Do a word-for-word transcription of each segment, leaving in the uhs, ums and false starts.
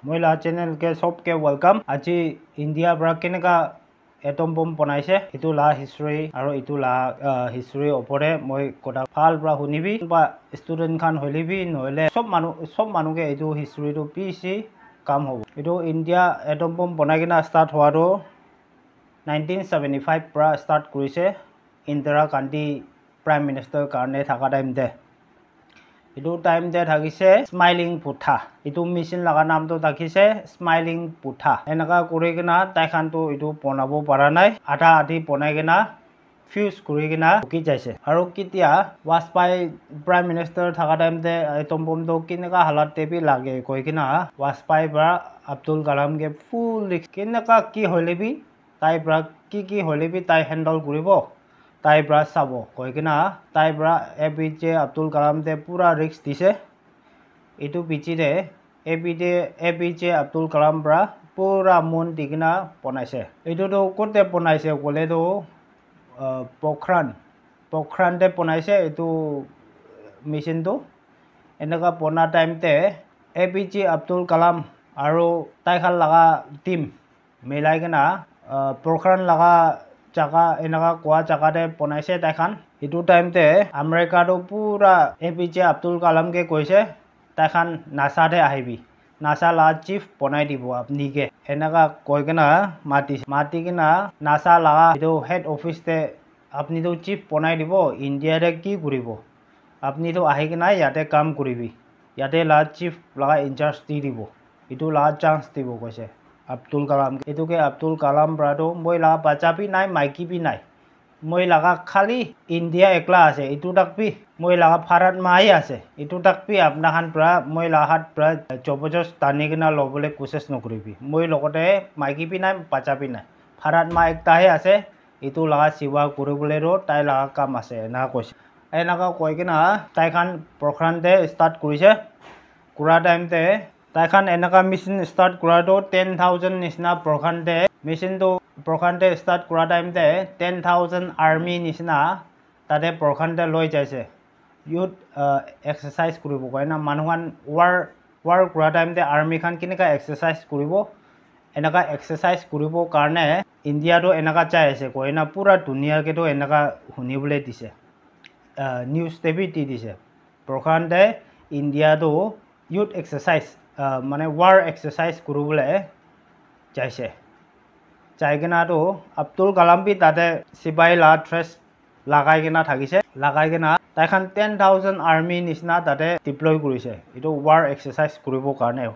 Moi la channel ke sob ke welcome. Aji India pra keneka atom bomb banaise, etu la history aro etu la, ah, history opor te moi kotha bhal pra hunibi. Ba student khan hoile bi nohoile sob manu, sob manu ke etu history tu bishi kam hobo. Etu India atom bomb banai kena start hua tu nineteen seventy five pra start kurise, Indira Gandhi Prime Minister karne thaka time te. Etu time te thakise Smiling Buddha. Etu mission laga naam tu thakise Smiling Buddha. Eneka kuri kena tai khan tu etu bonabo para nai. Adha adhi bonai kena fuse kuri kena ruki jaise. Aru ketia Vajpayee Prime Minister thaka time te atom bomb tu keneka halat te bi lage koi kena Vajpayee pra Abdul Kalam ke full rik-, keneka ki hoile bi tai pra ki ki hoile bi tai handle kuribo, tai pra sabo koi kena tai pra A P J Abdul Kalam te pura risk dise. Etu piche te A P J, A P J Abdul Kalam pra pura mon di kena banaise. Etu tu kot te banaise koile tu, uh, Pokhran, Pokhran te banaise etu mission tu. Eneka bona time te A P J Abdul Kalam aru tai khan laga team milai kena, ah, Pokhran laga jaga, eneka kua jaga te banaise tai khan. Etu time te America tu pura A P J Abdul Kalam ke koise, tai khan NASA te ahibi, NASA la chief bonai dibo apni ke, eneka koi kena mati, mati kena NASA laga etu head office te apni tu chief bonai dibo, India te ki kuribo, apni tu ahi kena yate kam kuribi, yate la chief laga in charge di dibo, etu la chance dibo koise Abdul Kalam ke. Etu ke Abdul Kalam pra tu moi la bacha bi nai, maiki bi nai, moi laga khali India ekla ase, etu tak bi moi laga Bharat ma hi ase, etu tak bi apna khan pra moi la hat pra jobojos tani kena lobole koshish nokuribi. Moi logote maiki bi nai, bacha bi nai, Bharat ma ekta hi ase, etu laga siwa kuribole tu tai laga kam ase, eneka koise. Eneka koi kena tai khan Pokhran te start kurise. Kura time te tai khan eneka mission start kura tu ten thousand nishina Pokhran te, mission tu Pokhran te start kura time te ten thousand army nishina tate Pokhran te loi jaise. Youth, uh, exercise kuribo koi na, manu khan war, war kura time te army khan keneka exercise kuribo, eneka exercise kuribo karne India tu eneka jai ase koi na pura dunia ke tu eneka hunibole dise. Uh, news te bi di dise. Pokhran te India tu youth exercise, uh, mane war exercise kuribole jaise. Jai kena tu Abdul Kalam bi tate sipai la dress lagai kena thakise, lagai kena tai khan ten thousand army nishina tate deploy kurise, etu war exercise kuribo karne.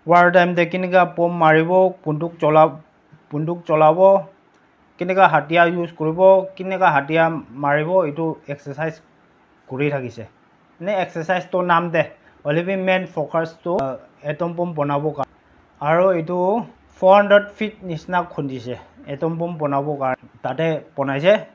War time te keneka bomb maribo, bunduk chola, bunduk cholabo, keneka hatia use kuribo, keneka hatia maribo, etu exercise kuri thakise. Ne exercise to naam de, hoile bi main focus to, uh, atom bomb banabo karne. Aro etu four hundred feet nishina khundise atom bomb banabo karne. Tate banaise,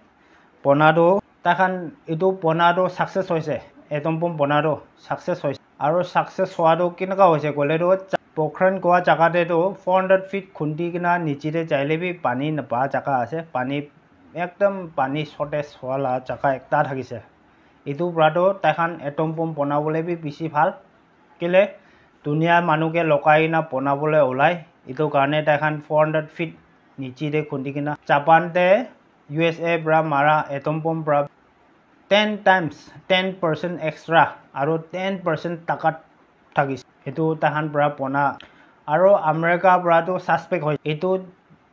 bona tu tai khan etu bona tu success hoise, atom bomb bona tu success hoise. Aro success hua tu keneka hoise koile tu, Pokhran kua jaga te tu four hundred feet khundi kena niche te jaile bi pani napa jaga ase, pani ekdam pani shortage hua la jaga ekta thakise. Etu pra tu tai khan atom bomb banabole bi bishi bhal, kile dunia manu ke lokai na banabole olai, etu karne tai khan four hundred feet niche te khundi kena Japan te U S A pra mara atom bomb pra ten times, ten percent extra aro ten percent takat thakise. Etu tai khan pra bona. Aro America pra tu suspect hoi. Etu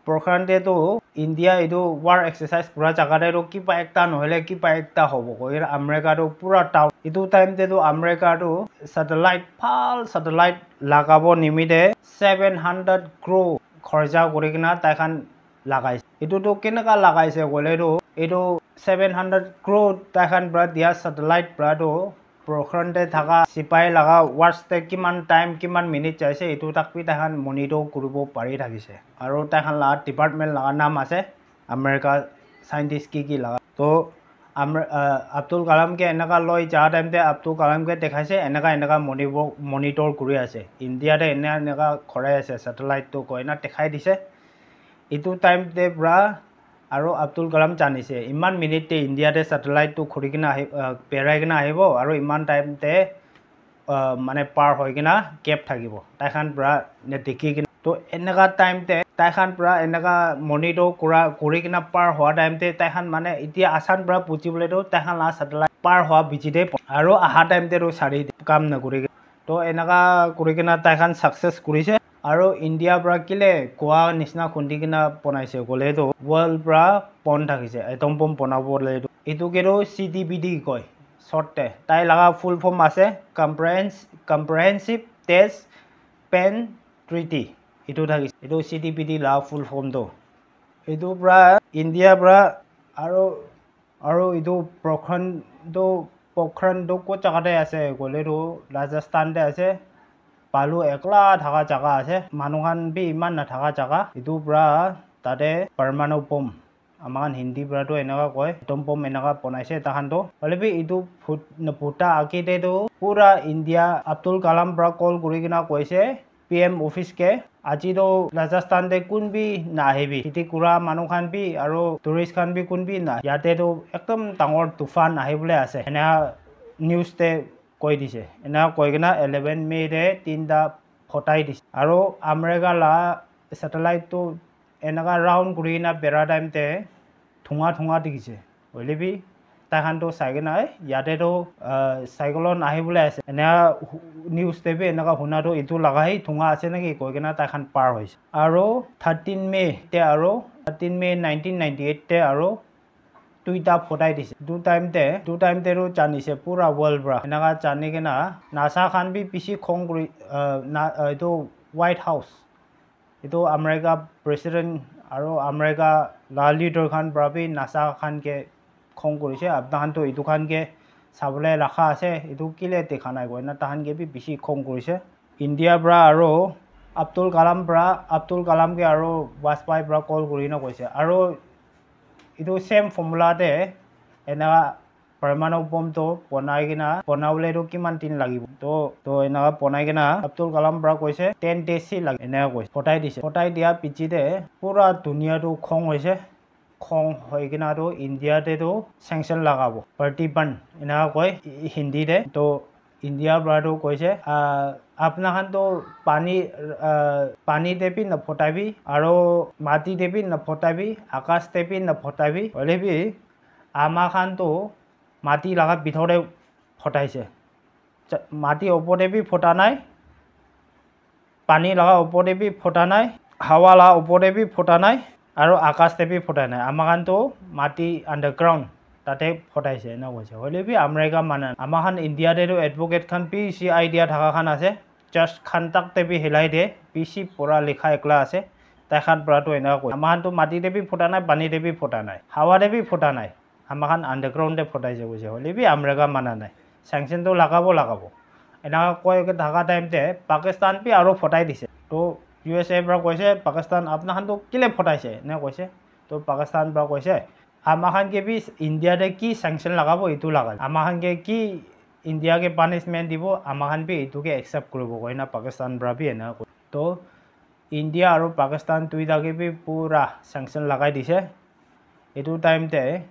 Pokhran te tu India etu war exercise kura jaga te tu kiba ekta nohoile kiba ekta hobo koi. America tu pura town. Etu time te tu America tu satellite, bhal satellite lagabo nimite seven hundred crore khorcha kuri kena tai khan lagaise. Etu tu keneka lagaise koile tu, etu seven hundred crore tai khan pra dia satellite pra tu Pokhran te thaka sipai laga watch te kiman time, kiman minute jaise, etu tak bi tai khan monitor kuribo pari thakise. Aro tai khan la department laga naam ase America scientist ki ki laga. To Amr-, uh, Abdul Kalam ke eneka loi ja time te Abdul Kalam ke dekhaise, eneka eneka monibo-, monitor kuri ase. India te ena eneka khorai ase, satellite tu koi na dekhai dise. Etu time te pra aro Abdul Kalam janise, iman minute te India te satellite tu khuri kena ahi, uh, berai kena ahibo, aro iman time te uh, mane par hoi kena gap thakibo, tai khan pra ne dikhi kena. To eneka time te tai khan pra eneka monitor kura kuri kena par hoa time te tai khan mane itia asan pra puchi bole to tai khan la satellite par hoa bichi te aro aha time te to sari kam na kuri kena. To eneka kuri kena tai khan success kurise. Aro India pra kile kua nisna khundi kena bonaise koile to world pra pon thakise, atom bomb bonabo le to. Etu ke to C T B T koi short te. Tai laga full form ase Comprehensive, Comprehensive Test Ban Treaty. Etu thakise, etu C T B T la full form to. Etu pra India pra aro Aro etu Pokhran tu, Pokhran tu kot jaga te ase koile tu Rajasthan te ase. Balu ekla thaka jaga ase. Manu khan bi iman nathaka jaga. Etu pra tate permanu bomb. Ama khan Hindi pra tu eneka koi. Atom bomb eneka bonaise tai khan tu. Hoile bi etu phut-, phuta age te tu pura India Abdul Kalam pra call kuri kena koise. P M office ke aji to Rajasthan te kun bi na ahibi. Kheti kura manu khan bi aro tourist khan bi kun bi na. Yate to ekdom dangor tufan ahibole ase. Ena news te koi dise. Ena koi kena eleven May te tinta photai dise. Aro America la satellite to eneka round kuri kena bera time te thunga thunga dikhise. Hoile bi tai khan to sai kena, "Eh, yate to, ah, cyclone ahibole ase." Ena hu-, news te bi eneka huna to etu laga hi thunga ase naki koi kena tai khan par hoise. Aro thirteen May te aro, thirteen May nineteen ninety-eight te aro duita photai dise. Etu time te, etu time te to janise pura world pra. Eneka jani kena NASA khan bi bishi khong kuri, ah, na, ah, etu White House. Etu America president aro America la leader khan pra bi NASA khan ke khong kurise, "Apna khan to etu khan ke sabole rakha ase, etu kile dekha nai?" koina tai khan ke bi bishi khong kurise. India pra aro Abdul Kalam pra, Abdul Kalam ke aro Vajpayee pra call kuri na koise. Aro etu same formula te ena Parmanu bomb to bonai kena, bonabole to kiman din lagibo? To, to eneka bonai kena Abdul Kalam pra koise, "Ten days hi lagi," eneka koise. Photai dise. Photai dia piche te pura dunia to khong hoise. Khong hoi kena to India te to sanction lagabo. Pratiban, eneka koi Hindi te. To India pra to koise, ah, "Apna khan to pani, ah, pani te bi na photabi, aro mati te bi na photabi, akas te bi na photabi." Hoile bi, ama khan to mati laga bithor te photaise. Cha-, mati opor te bi phota nai, pani laga opor te bi phota nai, hawa laga opor te bi phota nai, aro akas te bi phota nai. Ama khan to mati underground tate photaise, ena koise. Hoile bi America mana nai. Ama khan India te to advocate khan bishi idea thaka khan ase. Judge khan tak te bi hilai de, bishi pura likha ekla ase. Tai khan pra to ena koi. Ama khan to mati te bi phota nai, pani te bi phota nai, hawa te bi phota nai. Ama khan underground te photaise koise, hoile bi America mana nai. Sanction to lagabo, lagabo. Enaka koi ke thaka time te Pakistan bi aro photai dise. To U S A pra koise, "Pakistan, apna khan to kile photaise?" ena koise. To Pakistan pra koise, "Ama khan ke bi India te ki sanction lagabo, etu lagai. Ama khan ke ki India ke punishment dibo, ama khan bi etu ke accept kuribo," koina Pakistan pra bi ena koi. To India aro Pakistan duita ke bi pura sanction lagai dise. Etu time te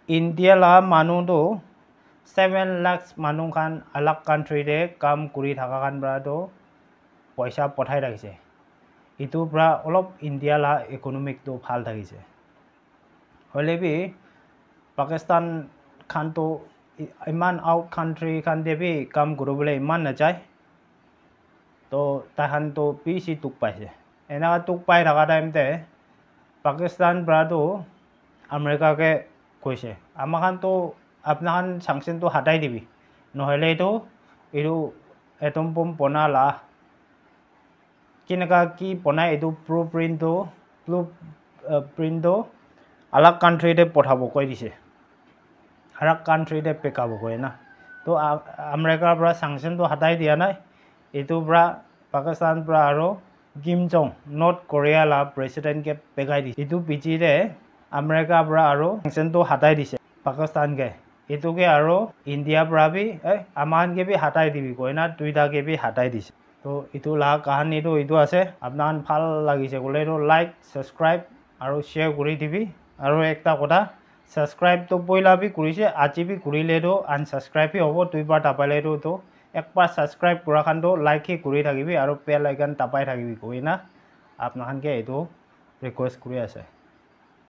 India la manu to seven lakhs manu khan alag country te kam kuri thaka khan pra to poisa pothai thakise. Etu pra olop India la economic to bhal thakise. Hoile bi Pakistan khan to i-, iman out country khan te bi kam kuribole iman najai. To tai khan to bishi dukh paise. Enaka dukh pai thaka time te Pakistan pra to America ke koise, "Ama khan to, apna khan sanction to hatai dibi. Nohole to etu atom bomb bona la kineka ki bonai etu blueprint to, blue, uh, print to alag country te pothabo," koi dise. Alag country te pekabo koi na. To, a-, America pra sanction to hatai dia nai. Etu pra Pakistan pra aro Kim Jong, North Korea la president ke pekai dise. Etu piche te America pra aro sanction to hatai dise Pakistan ke. Etu ke aro India pra bi, eh, ama khan ke bi hatai dibi koina duita ke bi hatai dise. To etu la kahani to etu ase. Apna khan bhal lagise koile to like, subscribe aro share kuri dibi. Aro ekta kotha, subscribe to poila bi kurise, aji bi kurile to unsubscribe hi hobo, duibar dabaile to, to Ekbar subscribe kura khan toh like hi kuri thakibi aro bell icon dabai thakibi koina apna khan ke etu request kuri ase.